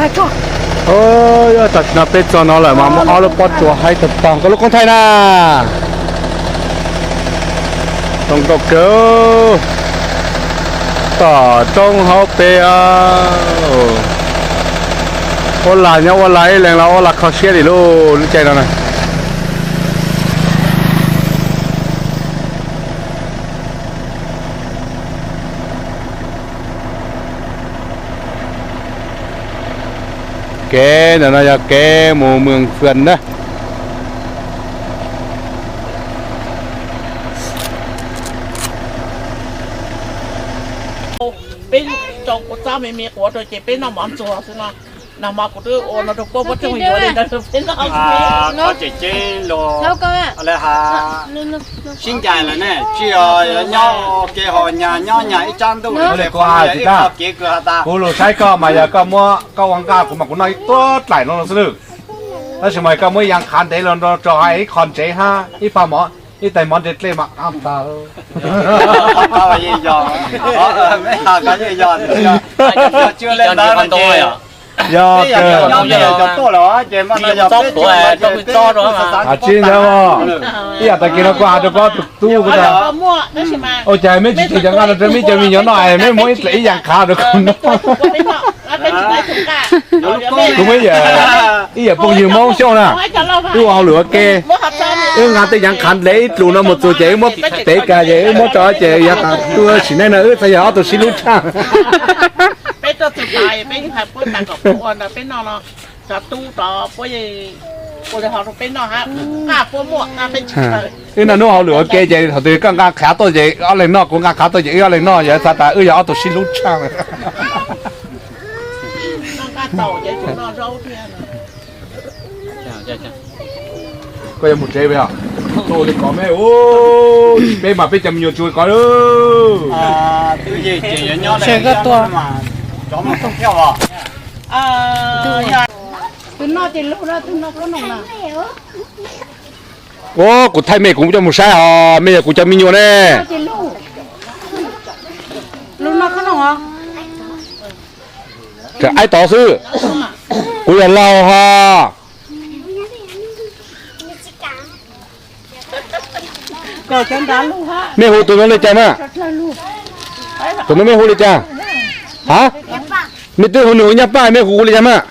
Tam sim no peb txog no lawm mas muaj ob lub pob tsuas haib tag tag, koj lub koob thaij na. Zoo nkauj kawg. Tom roob hauv pes. Ua lag nyob ua lag ib leeg los ua lag kho siab li lauj lub caij no na. Kev ntawm no yog kev mus Mường Phùn na. Peb tso kuv txob me me quav rau ces peb noj mov ntxuag xwb no. Nag hmo kuv twb ua no rau puab, puab tseem yuav li ntawd rau peb noj. Ces lus sib ncaim lawm ne, tsis yog nyob ua ke ho nyag nyob nyag ib tsab ntuj li, kuv hais tsis tas. Kuv lus saib koj mas yog koj muab koj ua nqaj kuv mas kuv noj ib tuab dlaim no xwb lawm. Tab sis mas koj muab ib yam qhav ntev los nrog tso hais ib qho ntsev hab ib pab mov, ib tais mov ntev dlej mas qab tag. Yog, tsis ntawd, ib yam tag kis no kuv hais rau koj tus tub kuv tias, ua cas meb tsis tseg cov nqaj no rau meb cov me nyuam noj es meb muab ib yam qhav rau kuv noj. Kuv muab ib yam phooj ywg Hmoob Xyooj na, wb ua hauj lwm ua ke, wb nqa tej yam qhav ntev ib tlus no mus txug ces wb muab tev kiag ces wb muab tso ces yog tas tuaj sim neej no wb txhaj yog ob tug sib hlub tshaj. Wb noj hnub hauj lwm ua ke ces thaum twg koj nqa qhav tuaj ces ob leeg noj, kuv nqa qhav tuaj ces wb ob leeg noj, yog txhaj tas wb yog ob tug sib hlub tshaj. Koj yuav mus tsev, peb mas peb cov me nyuam tsuas kov. Ua, kuv thaij mej kuv coj mus saib hos mej yog kuv cov me nyuam ne. Aib tod xwb, kuv yog laug hos. Mej hu tus no li cas mas? Tus no mej hu li cas? Ha? Mej twb hu nws hu Nyaj Paj, mej hu kuv li cas mas?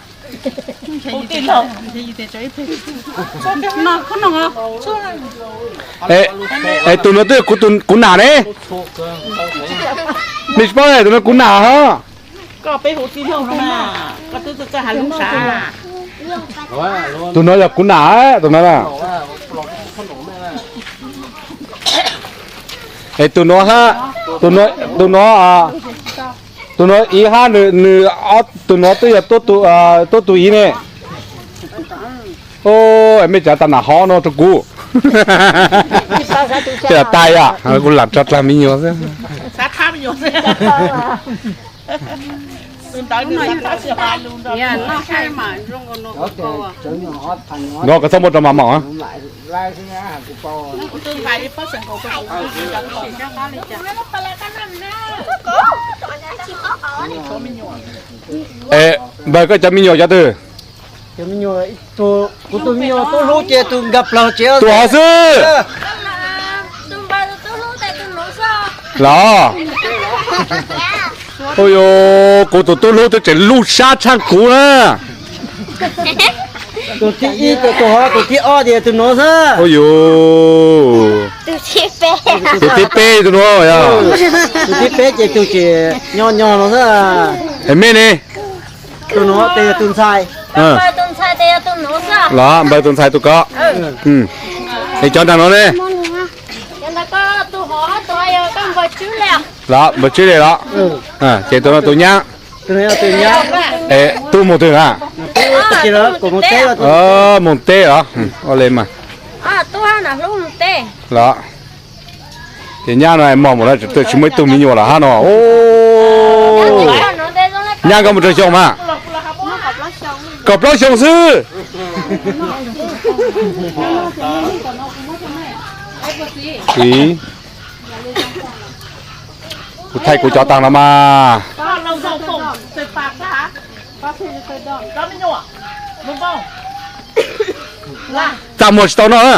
Es tus no twb yog kuv nam ne. Mej tsis paub tus no kuv nam hos. Tus no yog kuv nam, tus no na. Es tus no hab, tus no, tus no iv hab nws, tus no twb yog tuab tus iv ne. Mej tsav tas nam hov no rau kuv. Tej yog tas yom, kuv lam tso dlag me nyuam xwb. No koj txhob muab rau mas mom. Es npawg, koj cov me nyuam cov twg? Kuv tus me nyuam tub hlub ces tus nkag plaws tsev. Tus hov xwb los? Ua, kuv tus tub hlub twb tseem luj sab tshaj kuv na. Tus thib ib, tus hov, tus thib ob ces tus nuav xwb. Ua, tus thib peb tus nuav yog. Tus thib peb ces tus tseem nyob nyob no xwb. Es mej ne? Tus nuav tes yog tus ntxhais. Los npawg tus ntxhais tus ko. Es cov nraag no ne? Los npawg Tswb Lis los? Ces tus no tus nyab. Tub moog twg na? Moog teb los? Ua le mas. Los ces nyab no mog mus lawm, tsis muaj ib tug me nyuam los hab no. Nyab koj muaj tsawg xyoo mas? Kaum plaub xyoo xwb. Kuv thaij kuv cov taag no mas. Txaj muag tsis tau noj na.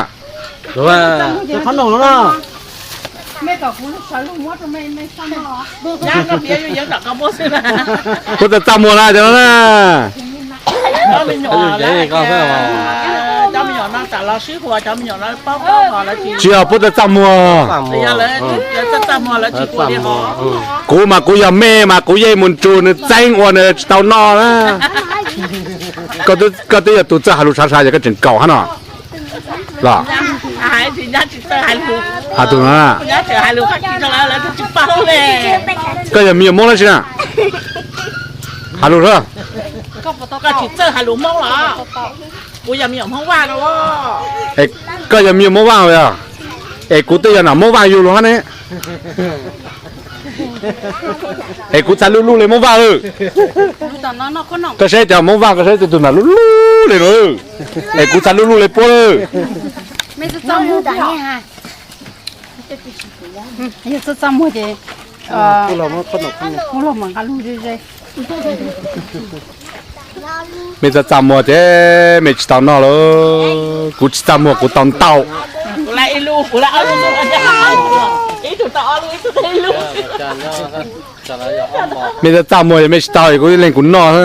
Puab txaj muag na cov no na. Tsis yog puab txaj muag. Kuv mas kuv yog mej mas kuv yeej mus nrug nws txeeb ua nws tsis tau noj na. Koj twb yog tus txawj hais lus sab sab yog koj tseem kaum hab no. Los, hais tus no, koj yog me nyuam Moob dab tsi na? Hais lus, koj yog me nyuam Moob Vaj yog? Es kuv twb yog nam Moob Vaj yug lug hab ne. Es kuv txhaj luj luj le Moob Vaj lawm. Koj saib cov Moob Vaj, koj saib tej tug nam luj luj le no. Es kuv txhaj luj luj le puab lawm. Mej txaj txaj muag ces mej tsis tau noj lawm. Kuv tsis txaj muag kuv tau ntau. Mej txaj txaj muag ces mej tsis tau, kuv ib leeg kuv noj.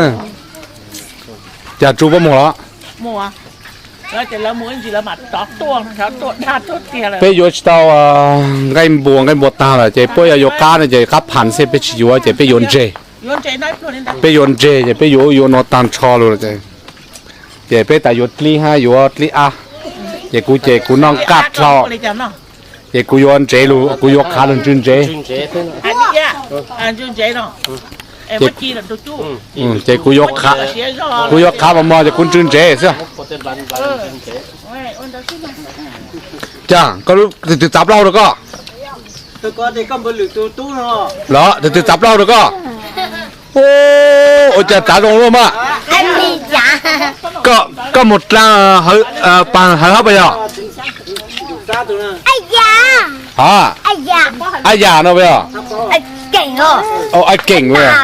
Cas Tsu puab muag los? Peb yuav tsis tau nqaij npua, nqaij npua tag lawm ces puab yuav yuav qab no ces qab phav xwb, peb tsis yuav ces peb yuav ntseg. Peb yuav ntseg ces peb yuav yuav no tag nrho lug ces, ces peb tas yuav dlib hab yuav dlib ab, ces kuv ces kuv noj nqaj dhau, ces kuv yuav ntsev lug, kuv yuav qhav lug ntsw ntsev. Ces kuv yuav qhav mos mos ces kuv ntsw ntsev xwb. Cas koj tus twg txav plaub hau rau koj? Los tus twg txav plaub hau rau koj? Ua cas txav zoo luaj mas. Koj mus dlaa paag hawv hab puas yog? Ab yam no puas yog? Ab keem puas yog?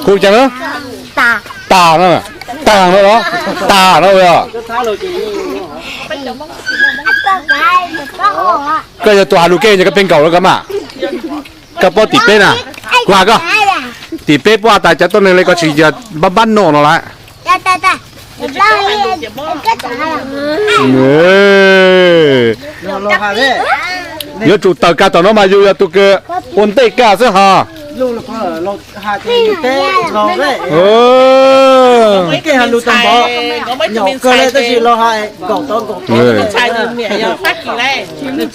Hu cas na? Tas no, tas no los? Tas no puas yog? Koj yog tus has lus keej ces koj pheej nkaum rau koj mas. Koj paub tim peb na, kuv has koj, tim peb puab has tas cov tuab neeg le koj tsis yog npab npab noj no lawm. Yuav tsum tawm kag tom no mas yus yog tus kws ua ntej kag xwb hos.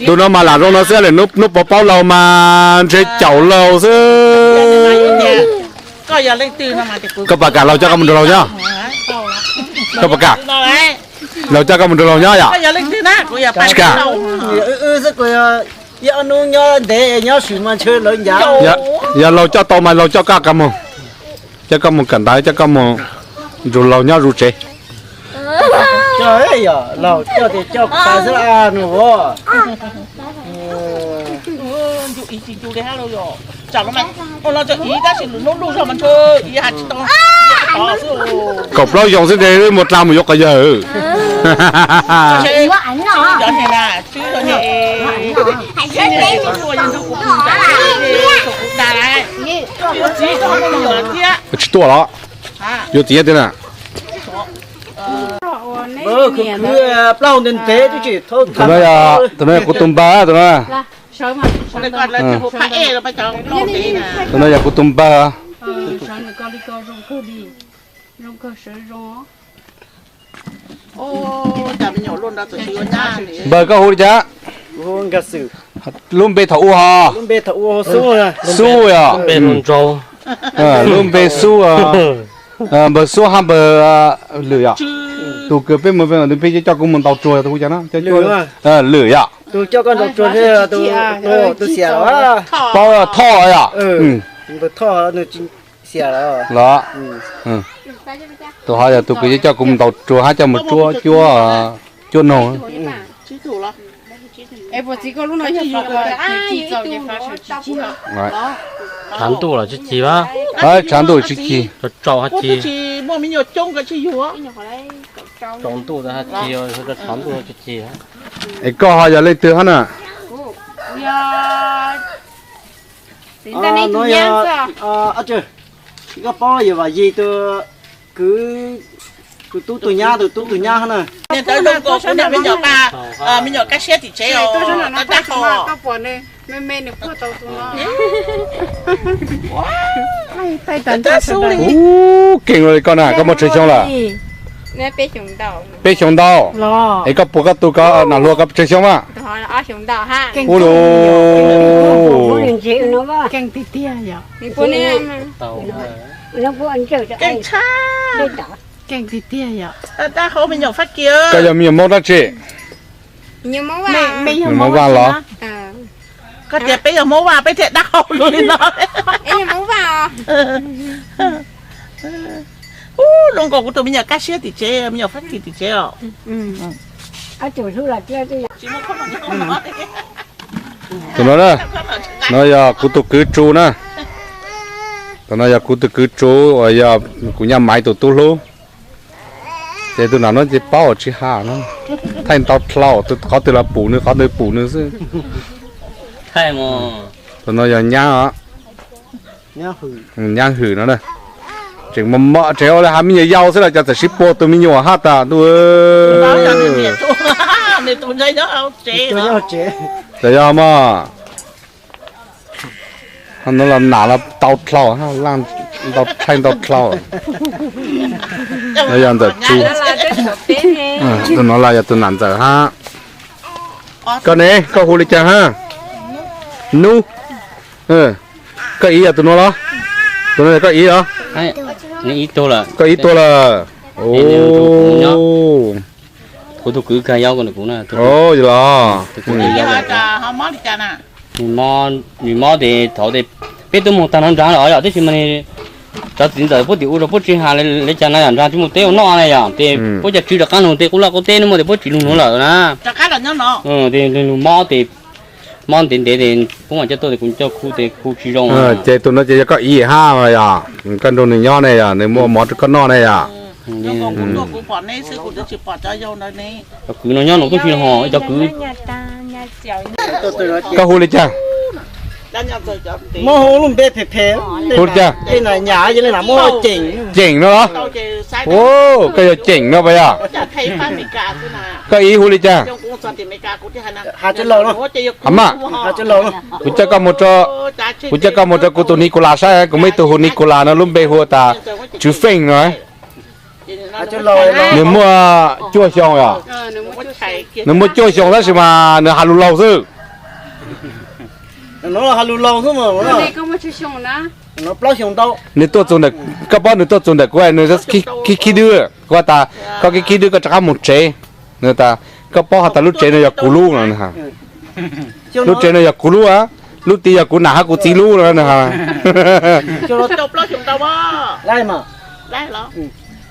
Tus no mas lam zoo no xwb, hnub puas paub laug mas ntshe caum laug xwb. Koj puas kam laug coj koj mus nrug laug nyob? Koj puas kam laug coj koj mus nrug laug nyob yom? Tsis kam. Yog laug coj tau mas laug coj koj mus, coj koj mus kawm ntawv, coj koj mus nrug laug nyob zuj tsev. Kaum plaub xyoos xwb ces wb mus dlaa mus yuav quas yawg. Tsis tuaj los? Yuav txiv tiag na. Tus no yog kuv tus npawg, tus no. Tus no yog kuv tus npawg. Npawg koj hu li cas? Lub npe thaum ub ho? Xub yog? Lub npe Xub, npawg Xub hab npawg Lwm yom? Tus kws peb mus peb coj kuv mus ntaus tsuag tus hu cas no? Lwm yom? Paub Thoj yom? Los, tus ho yog tus kws coj kuv mus ntaus tsuag hab coj mus cuab, cuab noog. Tshav ntuj los tsis cig, tshav ntuj tsis cig, tsau hab ci. Muaj me nyuam coob koj tsis yuav. Tsaus ntuj tsis, tsaus ntuj tsis cig. Es koj ho yog leej twg hab na? Koj paub yog Vam Yig tus kwv, tus tub tus nyab, tus tub tus nyab hab na. Ntawd zoo nkaus kuv niag me nyuam, me nyuam kaj siab tim tsev os, dab qhau. Ub, keej li koj na, koj muaj tsawg xyoo lawm? Peb xyoo ntau. Es koj puas koj tus ko nas hluas ko tsawg xyoo mas? Ub, keej tiag tiag yom. Koj yog me nyuam Fab Kis? Me nyuam Hmoob Vaj los? Koj tias peb yog Hmoob Vaj peb thiaj dab qhau lug li no. Ub, zoo nkaus kuv tus me nyuam kaj siab tim tsev, me nyuam Fab Kis tim tsev os. Tus no, no yog kuv tus kwv Tsu na. Tus no yog kuv tus kwv Tsu uas yog kuv nyab Maiv tus tub hlub. Ces tus nam no ces paub tsis has no. Thaij ntau dlhau, qhov twg los pum nws, qhov twg pum nws xwb. Tus no yog nyab, nyab Hwm no. Tseem mos mos tsev ua li has me nyuam yaus xwb los cas txawm sib puag tus me nyuam hab tas ntuj. Txawm yog mas. No los nam los tau dlhau, thaij ntau dlhau. No yog ntxawm Tsu. Tus no los yog tus nam ntxawm hab. Koj ne, koj hu li cas hab? Nub. Koj ib yog tus no los? Tus no yog koj ib los? Koj ib tuag lawm. Kuv tus kwv kag yau kuv na. Los. Nws mob tes thaum tes peb twb mus tag nrho nrad lawm yom, tab sis mas cov txiv ntxawm puab tim ub rau puab tsis has li cas na yom, nrad tsis mus teb ua noj na yom, tes puab cov tswv rov qab lug tes qub laj qub teb no muaj tes puab tsis lug nuav lawm na. Tes lug mob tes mob ntev ntev tes puab mam coj tuaj tes kuv coj khu tes khu tsis zoo. Ces tus no ces yog koj ib hab yom, koj nrug nws nyob ne yom, nws muaj mov rau koj noj ne yom. Cov kwv no nyob no tub si ho cov kwv. Koj hu li cas? Hu li cas? Ceem no los? Koj yog Ceem no pas yog? Koj ib hu li cas? Mas, kuv coj koj mus rau kuv tus Nicolas saib, kuv muaj ib tug hu Nicolas no lub npe hu tas Tswv Feej no. Nws muaj cuaj xyoo os. Nws muaj cuaj xyoo tab sis mas nws has lus laug xwb. Nws tuaj txug, koj paub nws tuaj txug ntawm kuv, nws khib khib dwb, kuv has tas koj khib khib dwb koj rov qab mus tsev. Nws tas koj paub has tas lub tsev no yog kuv lub no. Lub tsev no yog kuv lub, lub tid yog kuv nam hab kuv txiv lub no.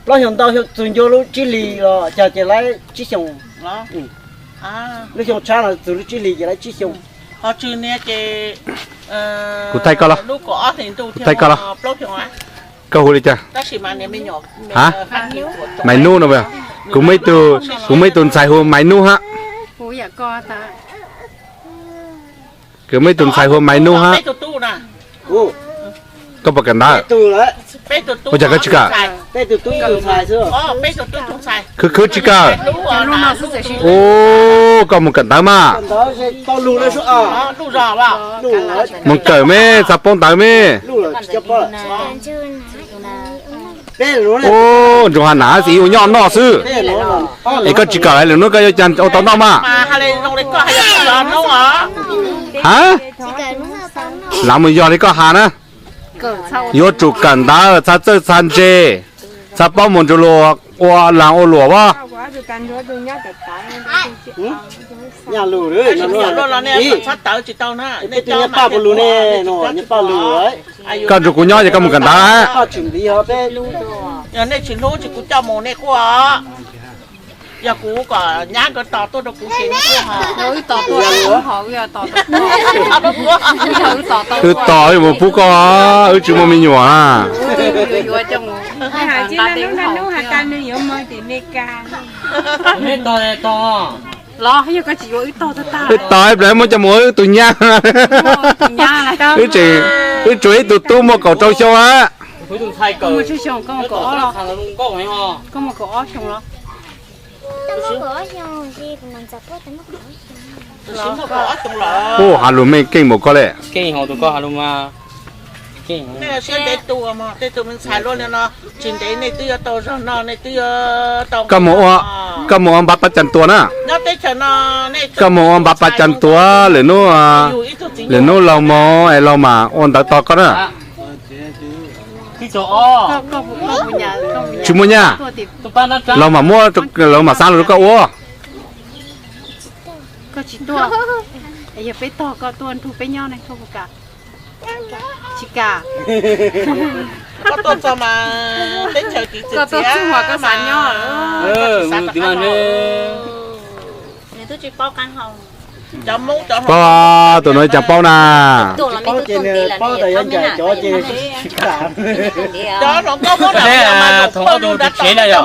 Plaub xyoo ntau txug ncua lub tsib hlis los cog ces laib tsib xyoo. Lub xyoo tshab no txug lub tsib hlis ces laib tsib xyoo. Kuv thaij koj los? Kuv thaij koj los? Koj hu li cas? Ha? Maiv Nub no. Kuv, kuv muaj ib tug ntxhais hu Maiv Nub hab. Kuv muaj ib tug ntxhais hu Maiv Nub hab. Koj puas kawm ntawv? Ua cas koj tsis kawm? Khwv khwv tsis kawm. Ua, koj mus kawm ntawv mas. Mus kawm me, txav paub ntawv me. Ua, ntsoov has nam xis ua nyob noj xwb. Es koj tsis kawm lwm hnub koj yuav ua tau noj mas. Ha? Lav mus yog li koj has na. Yuav tsum kawm ntawv, txhaj txawj txhaj ntse, txhaj paub mus nrug luag ua laag ua luam as. Koj nrug kuv nyob ces koj mus kawm ntawv. Yog nej tsis hlub ces kuv coj mus nej quaj. Yog kuv kom nyab nkawd tos tuaj rau kuv ces nej quaj. Wb tos, wb tos, wb tos, wb tos mus pub koj, wb tsis muaj me nyuam na. Hais tsis naj nub naj nub has tas nws yuav mus tim Meskas. Los yog koj tsis yuav wb tog tag tag. Wb tog ib pliag muab coj mus ua wb tus nyab. Wb tsuas ib tug tub muaj kaum rau xyoo a. Koj mus tsawg xyoo, koj mus kaum ob los? Koj mus kaum ob xyoo los? Ub, has lus meej keej npaum koj le. Koj mus ua, koj mus ua npav pas cas tuas na. Koj mus ua npav pas cas tuas lwm hnub, lwm hnub laug mus es laug mam ua ntawv tog koj na. Tsis muaj nyaj, laug mam muab, laug mam xa los rau koj ua. Koj tsis tuaj, yog peb tog koj tuaj nrug peb nyob ne, koj puas kam? Tsis kam. Koj tuaj txug mas koj xav nyob. Pog, tus no cas paub na. Thov tus tsev na yog.